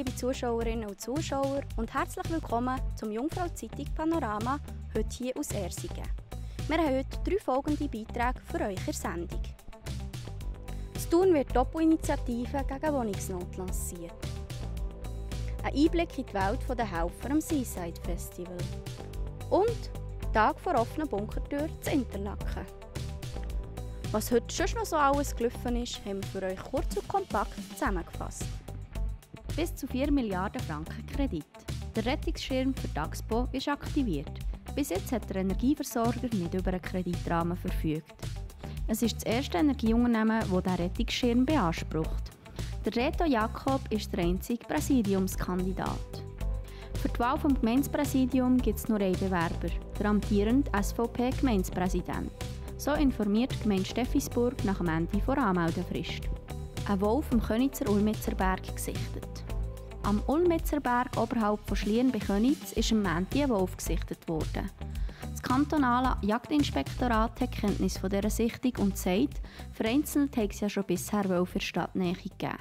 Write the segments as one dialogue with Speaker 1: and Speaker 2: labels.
Speaker 1: liebe Zuschauerinnen und Zuschauer und herzlich willkommen zum Jungfrau-Zeitung Panorama, heute hier aus Ersingen. Wir haben heute 3 folgende Beiträge für euch in der Sendung. In Thun wird die Doppel-Initiative gegen Wohnungsnot lanciert. Ein Einblick in die Welt der Helfer am Seaside Festival. Und Tag vor offener Bunkertür zu Interlaken. Was heute schon noch so alles gelaufen ist, haben wir für euch kurz und kompakt zusammengefasst. Bis zu 4 Milliarden Franken Kredit. Der Rettungsschirm für die Axpo ist aktiviert. Bis jetzt hat der Energieversorger nicht über einen Kreditrahmen verfügt. Es ist das erste Energieunternehmen, das diesen Rettungsschirm beansprucht. Der Reto Jakob ist der einzige Präsidiumskandidat. Für die Wahl vom Gemeindepräsidium gibt es nur einen Bewerber, der amtierende SVP-Gemeindepräsident. So informiert die Gemeinde Steffisburg nach dem Ende der Anmeldefrist. Ein Wolf am Könitzer Ulmitzer Berg gesichtet. Am Ulmitzer Berg oberhalb von Schlieren bei Könitz ist am Montag ein Wolf gesichtet worden. Das kantonale Jagdinspektorat hat Kenntnis von dieser Sichtung und sagt, vereinzelt hat es ja schon bisher Wölfe in der Stadtnähe gegeben.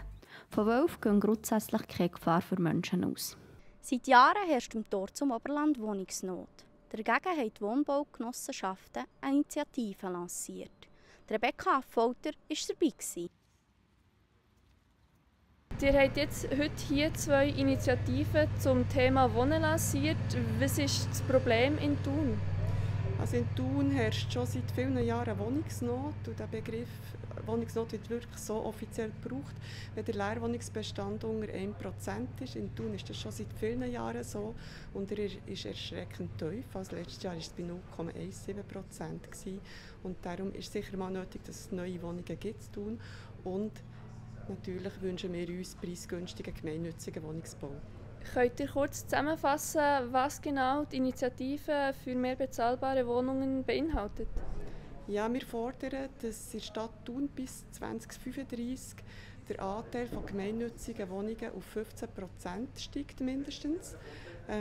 Speaker 1: Von Wölfen gehen grundsätzlich keine Gefahr für Menschen aus. Seit Jahren herrscht im Tor zum Oberland Wohnungsnot. Dagegen haben die Wohnbaugenossenschaften eine Initiative lanciert. Rebecca Affolter war dabei.
Speaker 2: Ihr habt jetzt heute hier 2 Initiativen zum Thema Wohnen lanciert. Was ist das Problem in Thun?
Speaker 3: Also in Thun herrscht schon seit vielen Jahren Wohnungsnot. Und der Begriff Wohnungsnot wird wirklich so offiziell gebraucht, wenn der Leerwohnungsbestand unter 1% ist. In Thun ist das schon seit vielen Jahren so und er ist erschreckend tief. Also letztes Jahr war es bei 0,17%. Und darum ist es sicher mal nötig, dass es neue Wohnungen gibt in Thun. Und natürlich wünschen wir uns preisgünstigen, gemeinnützigen Wohnungsbau.
Speaker 2: Könnt ihr kurz zusammenfassen, was genau die Initiative für mehr bezahlbare Wohnungen beinhaltet?
Speaker 3: Ja, wir fordern, dass in der Stadt Thun bis 2035 der Anteil von gemeinnützigen Wohnungen auf 15% steigt mindestens.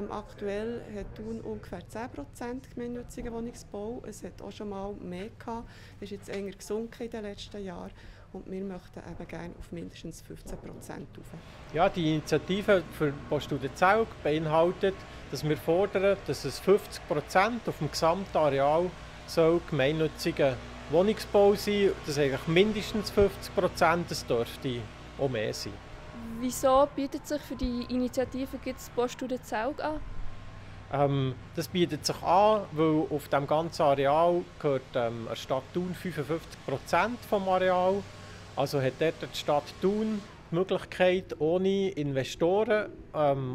Speaker 3: Aktuell hat Thun ungefähr 10% gemeinnützigen Wohnungsbau. Es hat auch schon mal mehr gehabt. Es ist jetzt eher gesunken in den letzten Jahren. Und wir möchten eben gerne auf mindestens 15% rauf.
Speaker 4: Ja, die Initiative für Poststudenzell beinhaltet, dass wir fordern, dass es 50% auf dem gesamten Areal soll gemeinnütziger Wohnungsbau sein. Das ist eigentlich mindestens 50%, das dürfte auch mehr sein.
Speaker 2: Wieso bietet sich für die Initiative das Poststudenzell an?
Speaker 4: Das bietet sich an, weil auf dem ganzen Areal gehört der Stadt Thun 55% vom Areal. Also hat dort die Stadt Thun die Möglichkeit, ohne Investoren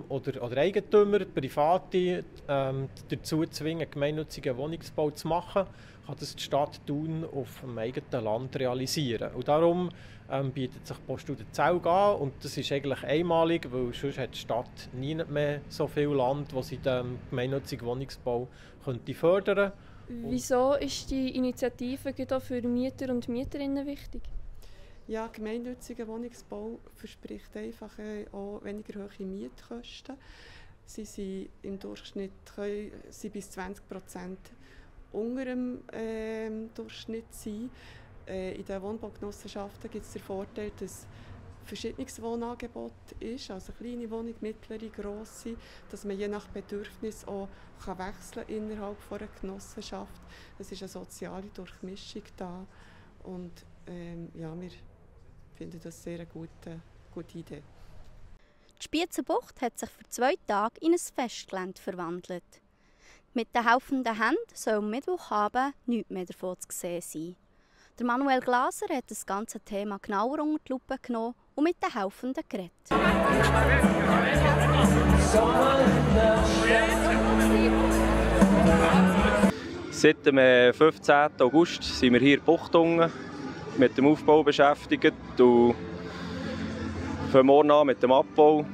Speaker 4: oder Eigentümer, Private dazu zu zwingen, gemeinnützigen Wohnungsbau zu machen, kann das die Stadt Thun auf dem eigenen Land realisieren. Und darum bietet sich Poststudenzell an und das ist eigentlich einmalig, weil sonst hat die Stadt nie mehr so viel Land, das sie den gemeinnützigen Wohnungsbau fördern könnte.
Speaker 2: Wieso ist die Initiative auch für Mieter und Mieterinnen wichtig?
Speaker 3: Ja, gemeinnütziger Wohnungsbau verspricht einfach auch weniger hohe Mietkosten. Sie sind im Durchschnitt bis 20% unter dem Durchschnitt sein. In den Wohnbaugenossenschaften gibt es den Vorteil, dass verschiedenes Wohnangebot ist, also kleine Wohnung, mittlere, grosse, dass man je nach Bedürfnis auch wechseln kann innerhalb einer Genossenschaft. Es ist eine soziale Durchmischung da und ja, wir finden das sehr eine gute Idee.
Speaker 1: Die Spietzenbucht hat sich für 2 Tage in ein Festgelände verwandelt. Mit den helfenden Händen soll am Mittwochabend nichts mehr davon zu sehen sein. Der Manuel Glaser hat das ganze Thema genauer unter die Lupe genommen und mit den Helfenden geredet.
Speaker 5: Seit dem 15. August sind wir hier in Buchtungen mit dem Aufbau beschäftigt und fangen morgen an mit dem Abbau.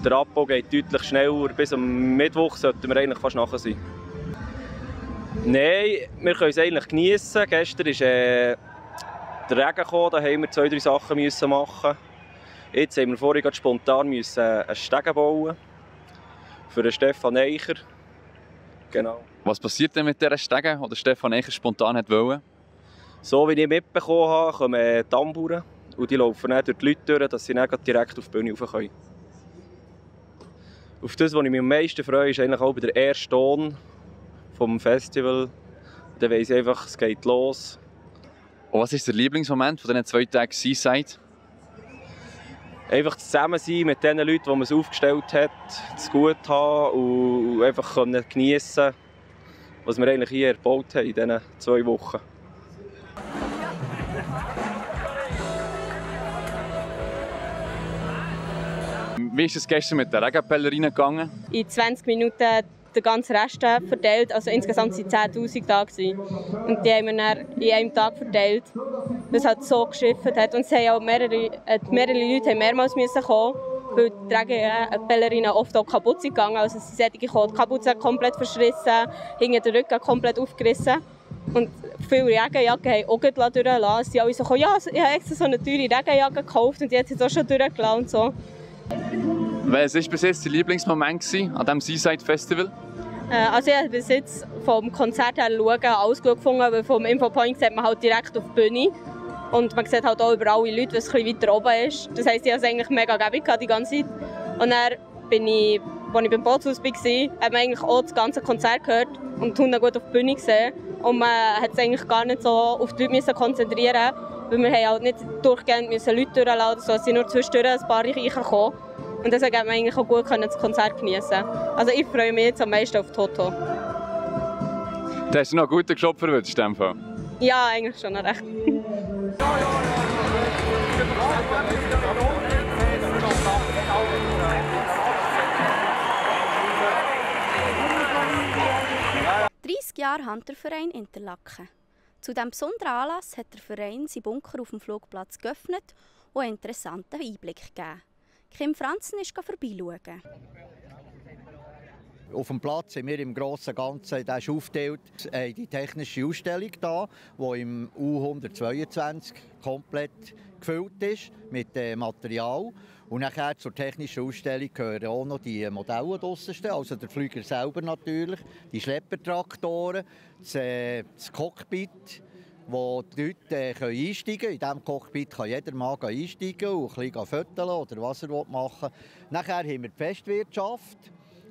Speaker 5: Der Abbau geht deutlich schneller. Bis am Mittwoch sollten wir eigentlich fast nachher sein. Nein, wir können es eigentlich geniessen. Gestern ist der Regen gekommen, da mussten wir 2, 3 Sachen machen. Jetzt haben wir vorhin spontan einen Stegen bauen für den Stefan Eicher. Genau.
Speaker 6: Was passiert denn mit dieser Stege, die Stefan Eicher spontan wollte?
Speaker 5: So wie ich mitbekommen habe, kommen Tamburen und die laufen dann durch die Leute durch, dass sie dann direkt auf die Bühne rauf können. Auf das, was ich mich am meisten freue, ist eigentlich auch der erste Ton vom Festival. Dann weiss ich einfach, es geht los.
Speaker 6: Und was ist der Lieblingsmoment von diesen 2 Tagen Seaside?
Speaker 5: Einfach das Zusammensein mit den Leuten, die man es aufgestellt hat, das gut haben und einfach geniessen, was wir eigentlich hier erbaut haben in diesen 2 Wochen.
Speaker 6: Wie ist es gestern mit den Regenpellerinnen gegangen?
Speaker 7: In 20 Minuten den ganzen Rest verteilt. Also insgesamt waren 10'000 da. Und die haben wir dann in einem Tag verteilt, was halt so geschifft hat. Und es haben auch mehrere Leute haben mehrmals kommen, weil die Regenpellerinnen oft auch kaputt sind gegangen. Also sie sind die Kapuze komplett verschrissen, hinten den Rücken komplett aufgerissen. Und viele Regenjacken haben auch durchgelassen. Sie alle so, ja, ich habe extra so eine teure Regenjacke gekauft und die hat jetzt auch schon durchgelassen und so.
Speaker 6: Was war bis jetzt dein Lieblingsmoment an diesem Seaside Festival?
Speaker 7: Also ich habe bis jetzt vom Konzert her schauen, alles gut gefunden, weil vom Infopoint sieht man halt direkt auf die Bühne. Und man sieht halt auch über alle Leute, was ein bisschen weiter oben ist. Das heisst, ich hatte es eigentlich mega gäbig die ganze Zeit. Und dann bin ich, als ich beim Bootshaus war, hat man eigentlich auch das ganze Konzert gehört und die Hunde gut auf die Bühne gesehen. Und man hat es eigentlich gar nicht so auf die Leute konzentrieren, weil wir halt nicht durchgehend Leute durchladen, so es sind nur zwischendurch ein paar reingekommen. Und deswegen konnte man eigentlich auch gut das Konzert genießen. Also ich freue mich jetzt am meisten auf Toto.
Speaker 6: Da hast du noch einen guten Job verwünscht, in dem Fall?
Speaker 7: Ja, eigentlich schon recht.
Speaker 1: Jahre Hunterverein Interlaken. Zu diesem besonderen Anlass hat der Verein seinen Bunker auf dem Flugplatz geöffnet und einen interessanten Einblick gegeben. Kim Franzen ist vorbeischauen.
Speaker 8: Auf dem Platz sind wir im Grossen und Ganzen, der ist aufgeteilt, die technische Ausstellung da, die im U122 komplett gefüllt ist mit Material. Und nachher zur technischen Ausstellung gehören auch noch die Modelle draussen stehen, also der Flüger selber natürlich, die Schleppertraktoren, das Cockpit, wo die Leute einsteigen können. In diesem Cockpit kann jeder mal einsteigen und ein bisschen fotografieren oder was er machen will. Nachher haben wir die Festwirtschaft,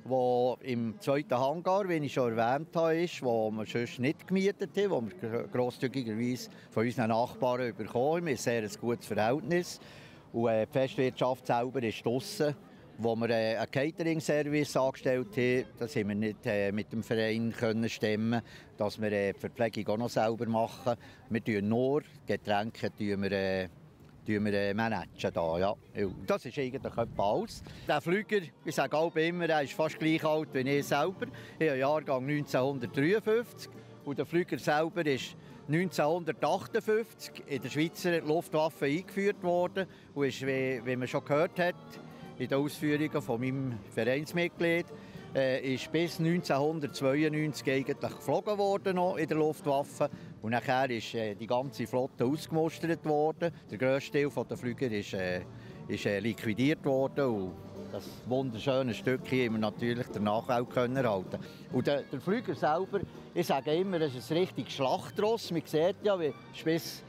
Speaker 8: die im zweiten Hangar, wie ich schon erwähnt habe, ist, wo wir sonst nicht gemietet haben, wo wir grosszügigerweise von unseren Nachbarn bekommen haben. Wir haben ein sehr gutes Verhältnis. Und die Festwirtschaft selber ist draussen, wo wir einen Catering-Service angestellt haben. Das haben wir nicht mit dem Verein können stemmen, dass wir die Verpflegung auch noch selber machen. Wir tun nur Getränke managen da, ja. Das ist eigentlich etwa alles. Der Flüger, ich sage auch immer, er ist fast gleich alt wie ich selber. Ich habe Jahrgang 1953 und der Flüger selber ist 1958 in der Schweizer Luftwaffe eingeführt worden und ist, wie man schon gehört hat, in den Ausführungen von meinem Vereinsmitglied, ist bis 1992 eigentlich geflogen worden noch in der Luftwaffe und nachher ist die ganze Flotte ausgemustert worden. Der grösste Teil der Flüger ist liquidiert worden und das wunderschöne Stück hier haben wir natürlich danach auch können halten. Und der Flüger selber, ich sage immer, es ist ein richtiges Schlachtross. Man sieht ja, wie bis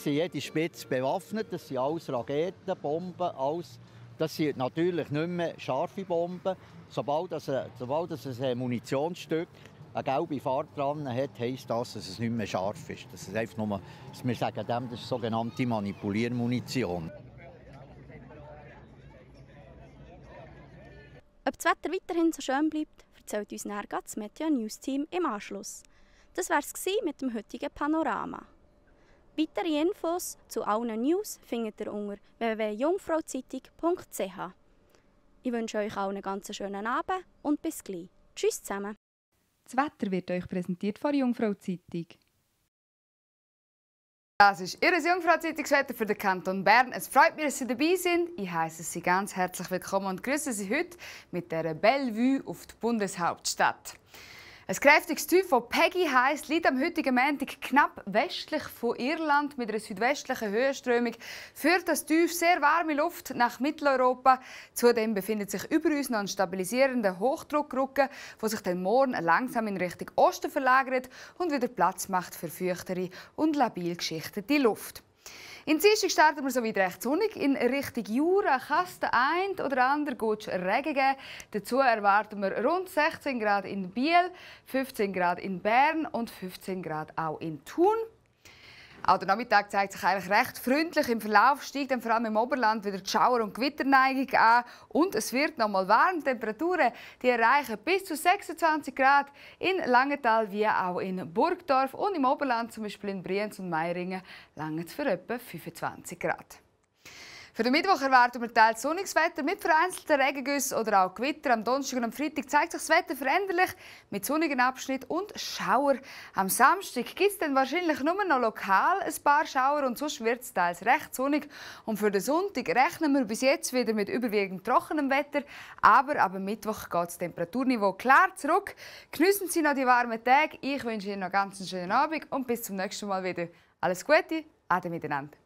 Speaker 8: in jede Spitze bewaffnet. Das sind alles Raketen, Bomben, alles. Das sind natürlich nicht mehr scharfe Bomben. Sobald ein Munitionsstück eine gelbe Farbe dran hat, heisst das, dass es nicht mehr scharf ist. Das ist einfach nur, wir sagen dem, das ist sogenannte Manipuliermunition.
Speaker 1: Ob das Wetter weiterhin so schön bleibt, erzählt uns nachher das Meteo News Team im Anschluss. Das war es mit dem heutigen Panorama. Weitere Infos zu allen News findet ihr unter www.jungfrauzeitung.ch. Ich wünsche euch allen einen ganz schönen Abend und bis gleich. Tschüss zusammen.
Speaker 9: Das Wetter wird euch präsentiert von der Jungfrau Zeitung.
Speaker 10: Das ist Ihr Jungfrau-Zeitungswetter für den Kanton Bern. Es freut mich, dass Sie dabei sind. Ich heiße Sie ganz herzlich willkommen und grüße Sie heute mit der Bellevue auf die Bundeshauptstadt. Ein kräftiges Typhon Peggy heisst, liegt am heutigen Montag knapp westlich von Irland mit einer südwestlichen Höhenströmung, führt das Tief sehr warme Luft nach Mitteleuropa. Zudem befindet sich über uns noch ein stabilisierender Hochdruckrücken, der sich dann morgen langsam in Richtung Osten verlagert und wieder Platz macht für feuchtere und labil geschichtete Luft. In Dienstag starten wir so wieder recht sonnig. In Richtung Jura kann es den einen oder anderen gut Regen geben. Dazu erwarten wir rund 16 Grad in Biel, 15 Grad in Bern und 15 Grad auch in Thun. Auch der Nachmittag zeigt sich eigentlich recht freundlich. Im Verlauf steigt dann vor allem im Oberland wieder die Schauer- und Gewitterneigung an. Und es wird noch mal warm. Temperaturen die erreichen bis zu 26 Grad in Langenthal wie auch in Burgdorf. Und im Oberland, zum Beispiel in Brienz und Meiringen, langt es für etwa 25 Grad. Für den Mittwoch erwarten wir teils sonniges Wetter mit vereinzelten Regengüssen oder auch Gewitter. Am Donnerstag und am Freitag zeigt sich das Wetter veränderlich mit sonnigen Abschnitten und Schauer. Am Samstag gibt es dann wahrscheinlich nur noch lokal ein paar Schauer und sonst wird es teils recht sonnig. Und für den Sonntag rechnen wir bis jetzt wieder mit überwiegend trockenem Wetter. Aber ab Mittwoch geht das Temperaturniveau klar zurück. Geniessen Sie noch die warmen Tage. Ich wünsche Ihnen noch ganz einen schönen Abend und bis zum nächsten Mal wieder. Alles Gute, ade miteinander.